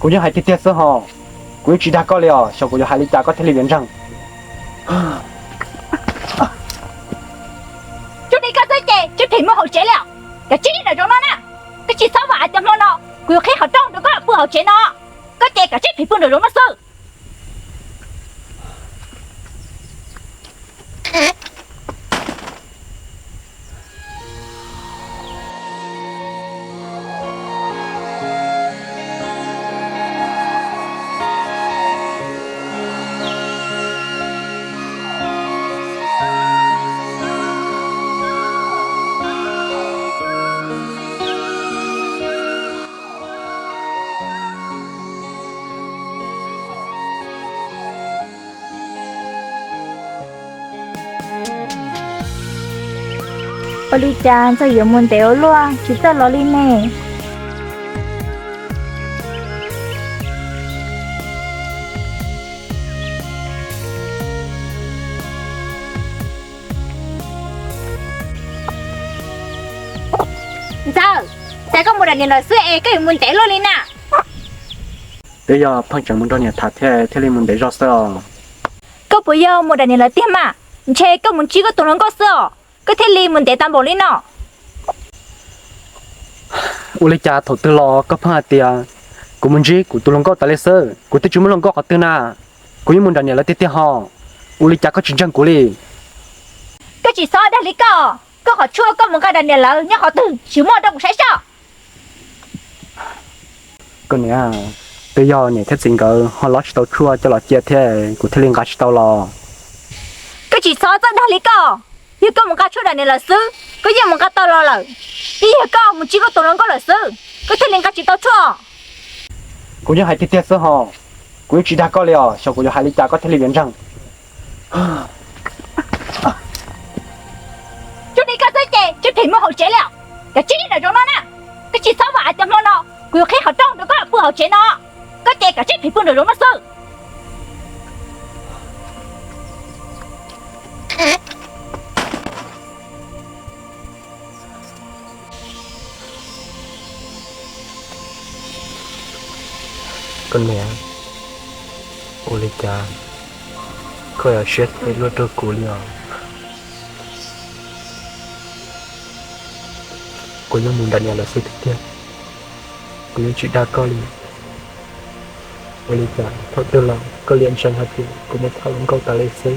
Kuv yeej hais tiag tiag xwb hos, kuv yeej tsis dag koj li os, xyov kuv yuav hais li cas koj thiaj li yuav ntseeg. Tsuas li koj xwb ces tsis phem mus hauv tsev li os. Kav tsij nram zoov no na, koj tsis txhob vam hais tias hmo no kuv yuav qhib qhov rooj rau koj pw hauv tsev no. Koj ces kav tsij phem pw nram zoov no xwb. Ua li cas ntxawg yuav mus ntev ua luaj tsis txawj los li ne? Ntxawg, cas koj mus nram niam lawv xwb es koj yuav mus ntev luaj li na? Twb yog pheej tseem mus nrog niam tham thiaj thiaj li mus ntev zog xwb os. Koj puas yog mus nram niam lawv tiag mas? Ntshe koj mus ntsib koj tus hluas nkauj xwb os, koj thiaj li mus ntev tas npaum li no. Ua li cas thaum twg los koj pheej hais tias kuv mus ntsib kuv tus hluas nkauj tas li xwb? Kuv twb tsis muaj hluas nkauj qhov twg na, kuv yeej mus nram niam lawv tiag tiag hos. Ua li cas koj tsis ntseeg kuv li? Koj tsis txhob dag li koj, koj qhov tshuaj koj mus nqa nram niam lawv nyob qhov twg tsis muaj rau kuv saib soj. Koj niam, twb yog niam thiab txiv nkawd ho lob tsis tau tshuaj coj los cia thiab kuv thiaj li nqa tsis tau los. Koj tsis txhob txawj dag li koj, yog koj mus nqa tshuaj nram niam lawv xwb koj yeej mus nqa tau los lawm, yeej yog koj mus ntsib koj tus hluas nkauj lawm xwb koj thiaj li nqa tsis tau tshuaj. Kuv yeej hais tiag tiag xwb hos, kuv yeej tsis dag koj li os, xyov kuv yuav hais li cas koj thiaj li yuav ntseeg. Tsuas li koj xwb ces tsis phem mus hauv tsev li os. Kav tsij nram zoov no na, koj tsis txhob vam hais tias hmo no kuv yuav qhib qhov rooj rau koj pw hauv tsev no. Koj ces kav tsij phem pw nram zoov no xwb. Koj niam, ua li cas koj yuav siab phem luaj rau kuv li os? Kuv yeej mus nram niam lawv xwb tiag tiag, kuv yeej tsis dag koj li. Ua li cas thaum twg los koj liam ntseeg hais tias kuv mus tham hluas nkauj tas li xwb?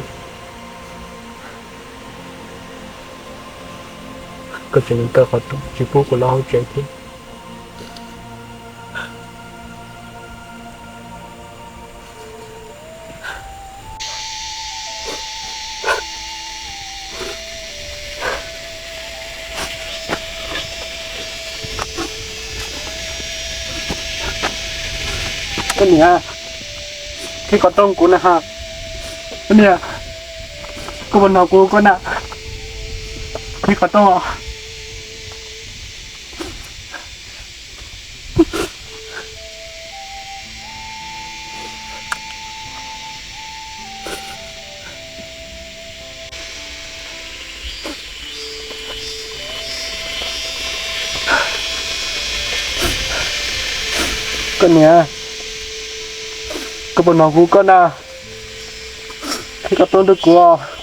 Koj tseem kaw qhov rooj tsis pub kuv los hauv tsev thiab. Koj niam, qhib qhov rooj kuv na. Koj niam, koj puas hnov kuv koj na? Qhib qhov rooj. Koj niam, koj puas hnov hu koj na? Qhib qhov rooj rau kuv.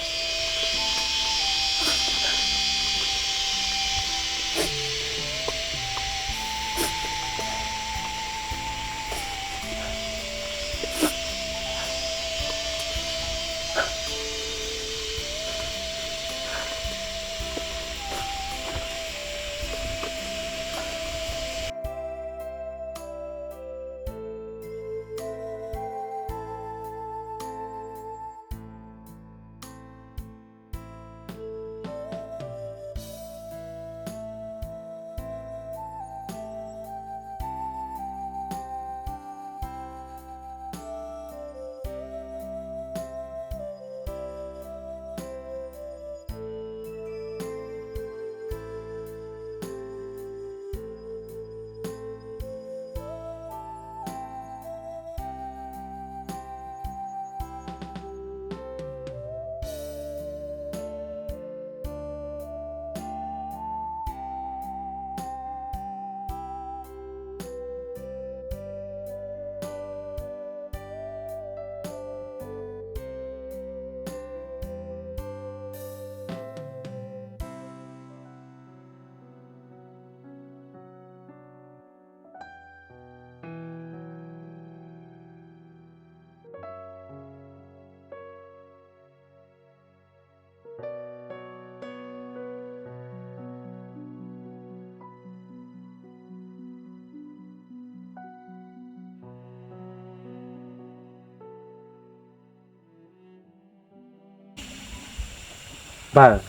Npawg,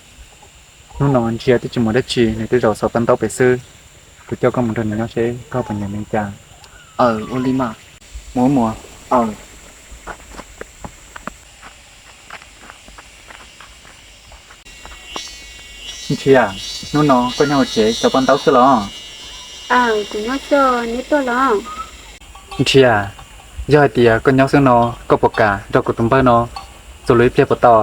hnub no Nrhiab twb tsis mus dab tsi, nws twb zaum xov tau ntaub pem xwb. Kuv coj koj mus nrog nws nyob seb koj puas nyiam nws li cas. Aws, ua li mas. Mus, mus. Aws. Nrhiab, hnub no koj nyob hauv tsev xov tau ntaub xwb los? Aws, kuv nyob xwb, neb tuaj los? Nrhiab, yog hais tias koj nyob xwb no, koj puas kam nrog kuv tus npawg no txuas lus ib pliag puas tau?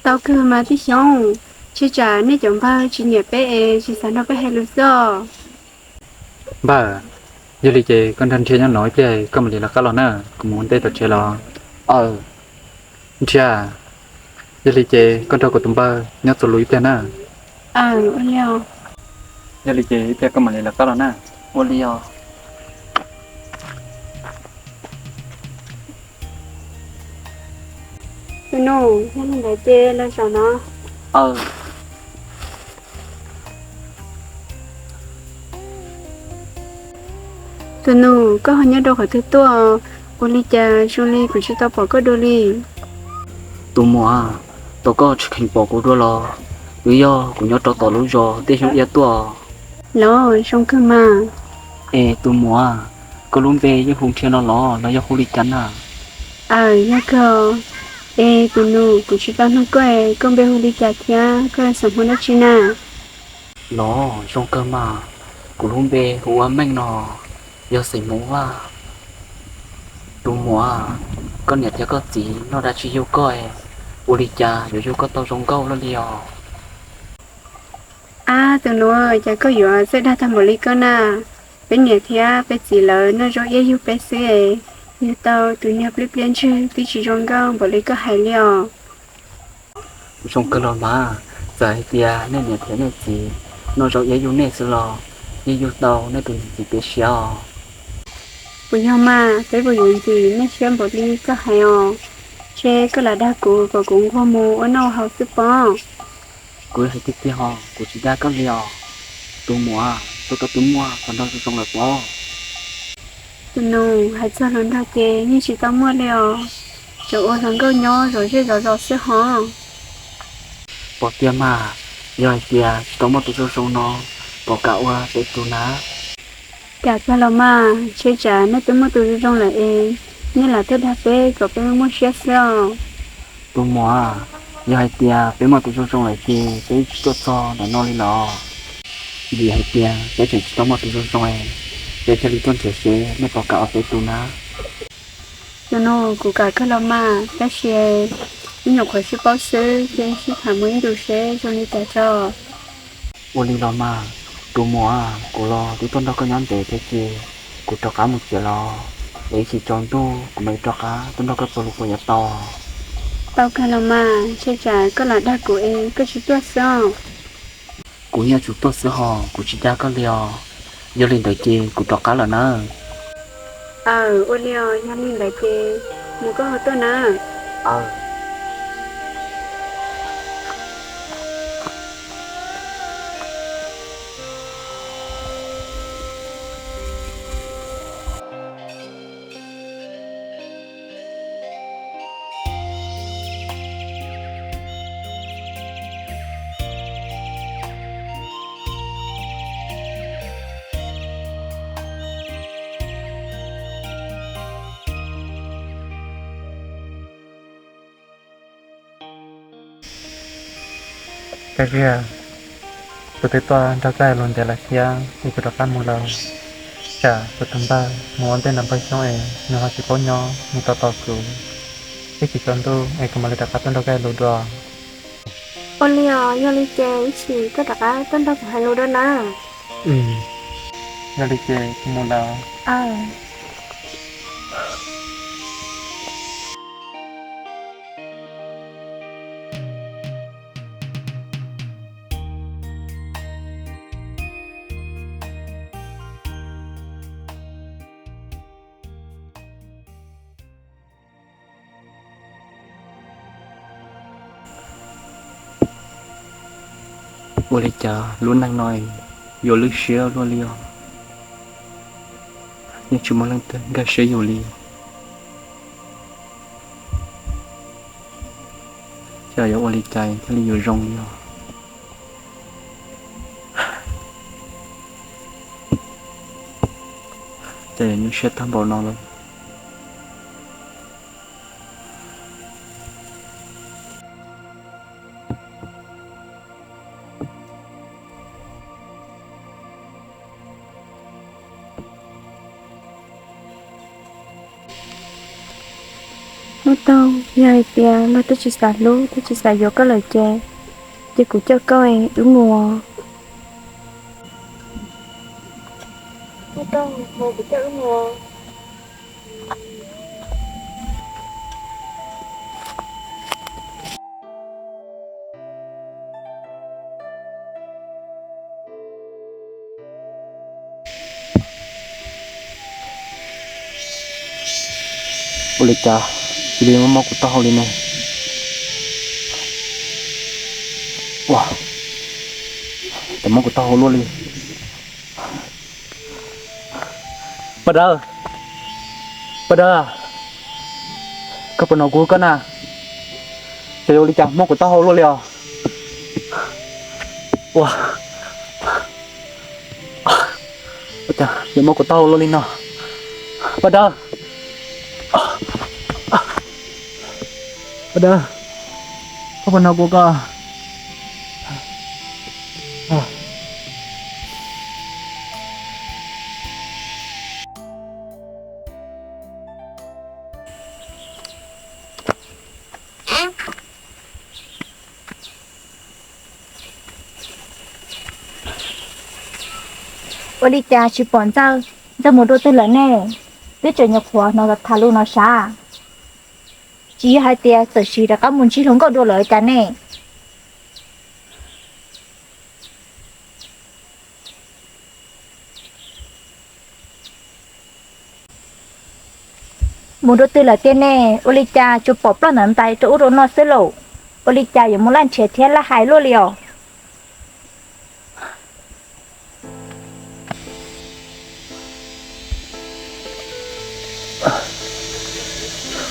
Tau kawg mas tij Xyooj, ntshe tsam nej cov npawg tsis nyiam peb es tsis xav nrog peb hais lus xwb os. Npawg, yog li ces koj nrog Nrhiab nyob no ib pliag koj mam li lawv qab los na, kuv mus ua ntej tom tsev los. Aws. Nrhiab, yog li ces koj nrog kuv tus npawg nyob txuas lus ib pliag na. Aws, ua li os. Yog li ces ib pliag koj mam li lawv qab los na. Ua li os. Tus nus, yog li ntawd ces los zaum no. Aws. Tus nus, koj ho nyob rau qhov twg tuaj? Ua li cas zoo li kuv tsis tau pom koj dua li? Tus muam, tau koj tsis kheev pom kuv dua los? Twb yog kuv nyob rau tom lub zos Tiaj Xyoob Iab tuaj. Los zoo kawg mas. Es tus muam, koj lub npe yeej hu Nrhiab no los los yog hu li cas na? Aws, yog kawg. Es tus nus, kuv tsis tau nug koj, koj npe hu li cas thiab koj yog xeem Hmoob dab tsi na? Los zoo kawg mas, kuv lub npe hu ua Meej no, yog xeem Hmoob Vaj. Tus muam, koj niam thiab koj txiv noj dab tsi yug koj, ua li cas yuav yug koj tau zoo nkauj luaj li os? Ab, tus nus, cas koj yuav txawj dag tag npaum li koj na. Peb niam thiab peb txiv lawv noj zaub iab yug peb xwb, yug tau tus niag pliab pliab ntswg twb tsis zoo nkauj npaum li koj hais li os. Zoo kawg los mas, txawm hais tias nej niam thiab nej txiv noj zaub iab yug nej xwb los yeej yug tau nej tus niam txiv peb siab os. Puas yog mas, peb puas yuav ntxim nej siab npaum li koj hais os? Ntshe koj lam dag kuv kom kuv nquag mus ua noj ua haus xwb pob. Kuv hais tiag tiag hos, kuv tsis dag koj li os. Tus muam, koj tau twb muaj hluas nraug zoo zoo lawm pob? Tus nus, hais txog hluas nraug ces yeej tsis tau muaj li os. Tsuas ua hluas nkauj nyob zov zej zov zos xwb hos. Pom tiag mas, yog hais tias tsis tau muaj tus zoo zoo no, pom kam ua peb tus na? Kam kawg los mas, ntshe tsam nej twb muaj tus zoo zoo lawm es nej lam tuaj dag peb kom peb muaj siab xwb os. Tus muam, yog hais tias peb muaj tus zoo zoo lawm ces peb tsis tuaj txog ntawm no li los. Vim hais tias peb tseem tsis tau muaj tus zoo zoo, peb thiaj li tuaj nrhiav seb nej puas kam ua peb tus na. Tus nus, kuv kam kawg los mas, tab sis ib nyuam qhuav sib paub xwb ces sib tham mus ib ntus seb zoo li cas tso. Ua li los mas, tus muam, kuv los twb tuaj nrog koj nyob ntev thiab ces kuv rov qab mus tsev los, es ib chim tsaus ntuj kuv mam li rov qab tuaj nrog koj txuas lus puas yuav tau? Tau kawg los mas, ntshe tsam koj lam dag kuv es koj tsis tuaj xwb. Kuv yeej yuav tsum tuaj xwb hos, kuv tsis dag koj li os. Yog li ntawd ces kuv rov qab lawm na. Aws, ua li os, yog li ntawd ces mus koj ho tuaj na. Koj Ziag, kuv twb tuaj nrog koj hais lus ntev lawm thiab es kuv rov qab mus lawm. Tsam kuv tus npawg mus ua ntej ntawm npawg Xyoob es nws ho tsis paub nyob, nws tos tos kuv. Ib chim tsaus ntuj es kuv mam li rov qab tuaj nrog koj hais lus dua. Ua li os, yog li ces ib chim koj rov qab tuaj nrog kuv hais lus dua na. Yog li ces kuv mus lawm. Ua li cas lub neej no yuav lwj siab luaj li os, yeej tsis muaj leej twg nkag siab yus li. Yog yuav ua li cas thiaj li yuav zoo li os? Cas yuav nyuaj siab tag npaum no lawm? Hnub Toog, yog hais tias luag twb tsis xav hlub, twb tsis xav yuav koj lawm ces, ces kuv coj koj wb mus. Hnub Toog, kuv coj wb mus. Ua li cas cia li mob mob kuv taub hau li ne? Ua, cas mob kuv taub hau luaj li? Paj Dawb, Paj Dawb, koj puas hnov kuv hu koj na? Ces ua li cas mob kuv taub hau luaj li os? Ua, ua cas yuav mob kuv taub hau luaj li no? Paj Dawb, Paj Dawb, koj puas hnov kuv koj? Ua li cas tsis pom Ntxawg? Ntxawg mus dua twg lawm ne? Twb tseem nyuam qhuav hnov tham lus no sav. Tsis yog hais tias txawm sim rov qab mus ntsib hluas nkauj dua lawm cas ne? Mus dua twg lawm tiag ne? Ua li cas tsuas pom ploj ntawm ntais rau ub rau no xwb lauj? Ua li cas yuav mus laj nrhiav thiab laj hais luaj li os?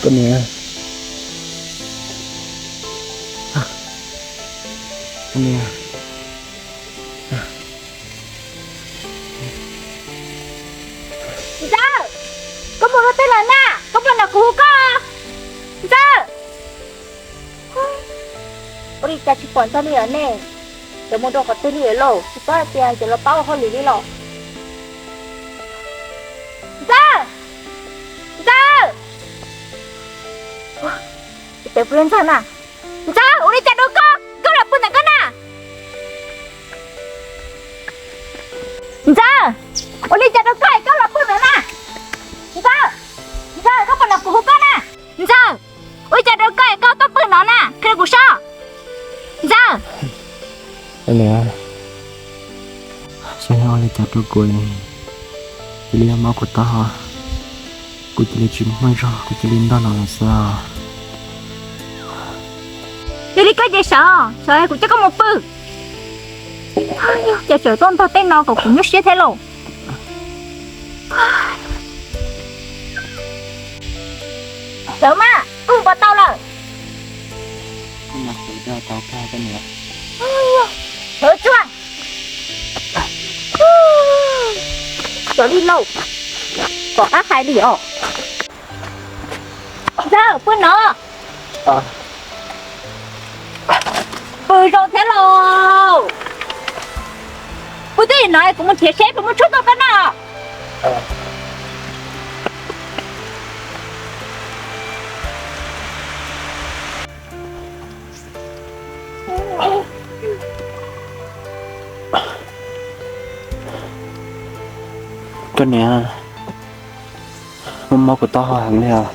Koj niam, koj niam. Ntxawg, koj mus dua twg lawm na? Koj puas hnov kuv hu koj? Ntxawg. Ua li cas tsis pom Ntxawg li lawm ne? Cov mus dua qhov twg li lawm lauj? Tsis paub hais tias cov los pab ua hauj lwm li los. Ntxawg! Ntxawg! Tes pw Ntxawg na. Ntxawg, ua li cas rau koj, koj los pw ntawm koj na? Ntxawg, ua li cas rau koj, koj los pw ntawm na? Ntxawg, Ntxawg, koj puas hnov kuv hu koj na? Ntxawg, ua li cas rau koj, koj tuaj pw no na, qhia rau kuv saib. Ntxawg. Niam, saib ua li cas rau kuv, cia li mob kuv taub hau, kuv cia li tsis muaj zog, kuv cia li ntog no lawm xwb. Yog li koj ces sawv, sawv kuv coj koj mus pw. Ces sawv tuaj ntog tej no kom kuv nyuaj siab thiab lauj. Sawv mas, koj mus puas tau lawm? Sawv tsuag. Cov li lauj, kom qab hais li os. Ntxawg, pw no. Pw zoo thiab lauj. Pw twj ywm no kuv mus nrhiav seb puas muaj tshuaj tuaj koj noj. Koj niam, mob mob kuv taub hau heev li os.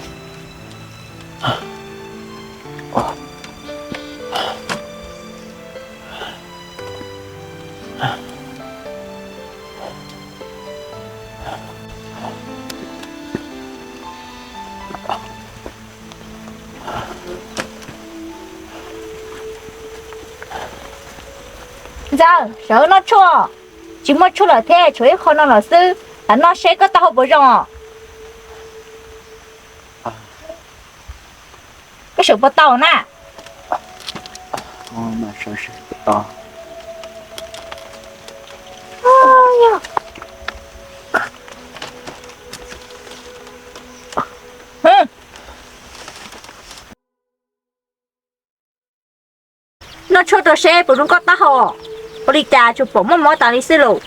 Ntxawg, sawv noj tshuaj. Tsis muaj tshuaj lawm thiab, tshuav ib qho no lawm xwb, lam noj seb koj taub hau puas zoo. Koj sawv puas tau na? Mas sawv seb puas tau. Noj tshuaj rau seb puas zoo nkauj taub hau. Ua li cas tsuas pom muaj mob tas li xwb lauj?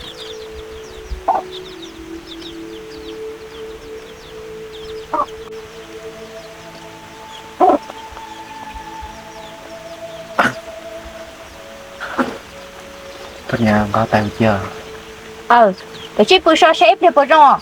Koj niam, nqa tais cia. Aw, kav tsij pw so seb ib pliag puas zoo.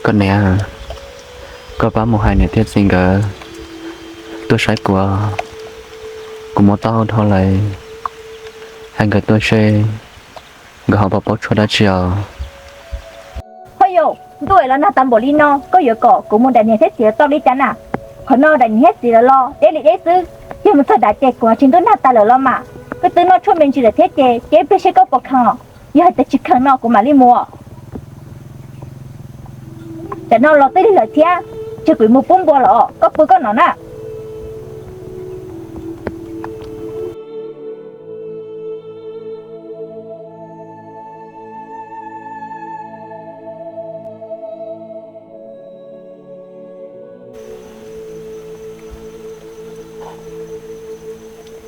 Koj niam, koj pab mus hais niam thiab txiv nkawd tuaj saib kuv, kuv mob taub hau dhau lawm, hais nkawd tuaj seb nkawd ho puas paub tshuaj dab tsi os. Ho yog ntuj es los nag tas npaum li no, koj yuav kom kuv mus nrhiav niam thiab txiv tau li cas na? Qhov no nrhiav niam thiab txiv los los deb li deb xwb, yog mus txog nrad ces kuv tsis ntuj nag tas lawm los mas. Koj twb noj tshuaj me ntsis lawm thiab ces cia ib pliag seb koj puas kheev os. Yog hais tias tsis kheev no kuv mam li mus. Tam no los twb lig lawm thiab, ces kuv mus pub npua los koj pw koj no na.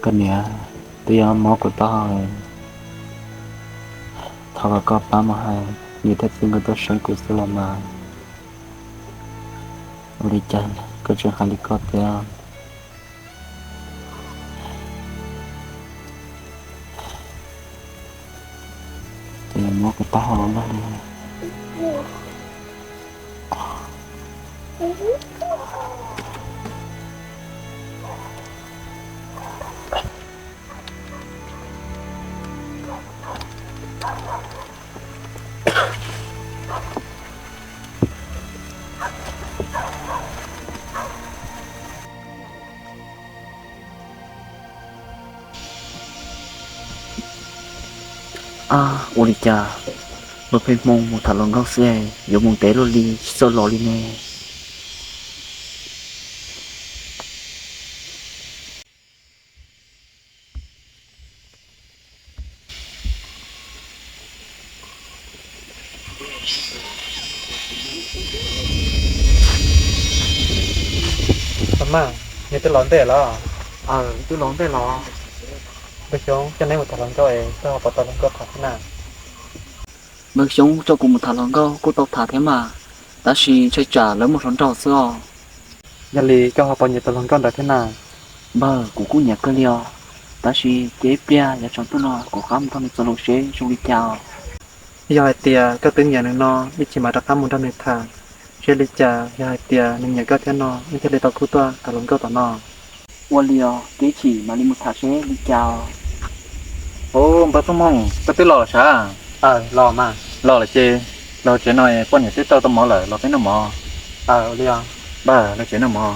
Koj niam, twb yog mob kuv taub hau, thov kom koj pab mus hais niam thiab txiv nkawd tuaj saib kuv xwb los mas. Ua li cas koj tseem hais li koj thiab? Ces mob kuv taub hau los loj li. Ab, ua li cas npawg Pheej Hmoo mus tham hluas nkauj xwb es yuav mus ntev luaj li tsis txawj los li ne? Mas, nws twb los ntej los? Aw, twb los ntej los. Npawg Xyoob, coj neb mus tham hluas nkauj es koj ho puas tau hluas nkauj tham thiab na? Npawg Xyoob coj kuv mus tham hluas nkauj kuj tau tham thiab mas, tab sis ntshai tsam lawv muaj hluas nraug xwb os. Yog li koj ho puas nyiam tus hluas nkauj ntawd thiab na? Npawg, kuv kuj nyiam kawg li os, tab sis cia ib pliag yav tsaus ntuj no kuv rov qab mus nrog nws txuas lus seb zoo li cas os. Yog hais tias koj twb nyiam nws no, ib chim mam rov qab mus nrog nws tham, seb li cas, yog hais tias nws nyiam koj thiab no wb thiaj li tau khub tuaj tham hluas nkauj tom no. Ua li os, cia ib chim mam li mus tham seb li cas os. Ub, npawg Pheej Hmoo, koj twb los lawm sav? Aw, los mas. Los lawm ces los tsev no, poj niam twb tau tau mov lawm, los peb noj mov. Aw, ua li os. Npawg, los tsev noj mov.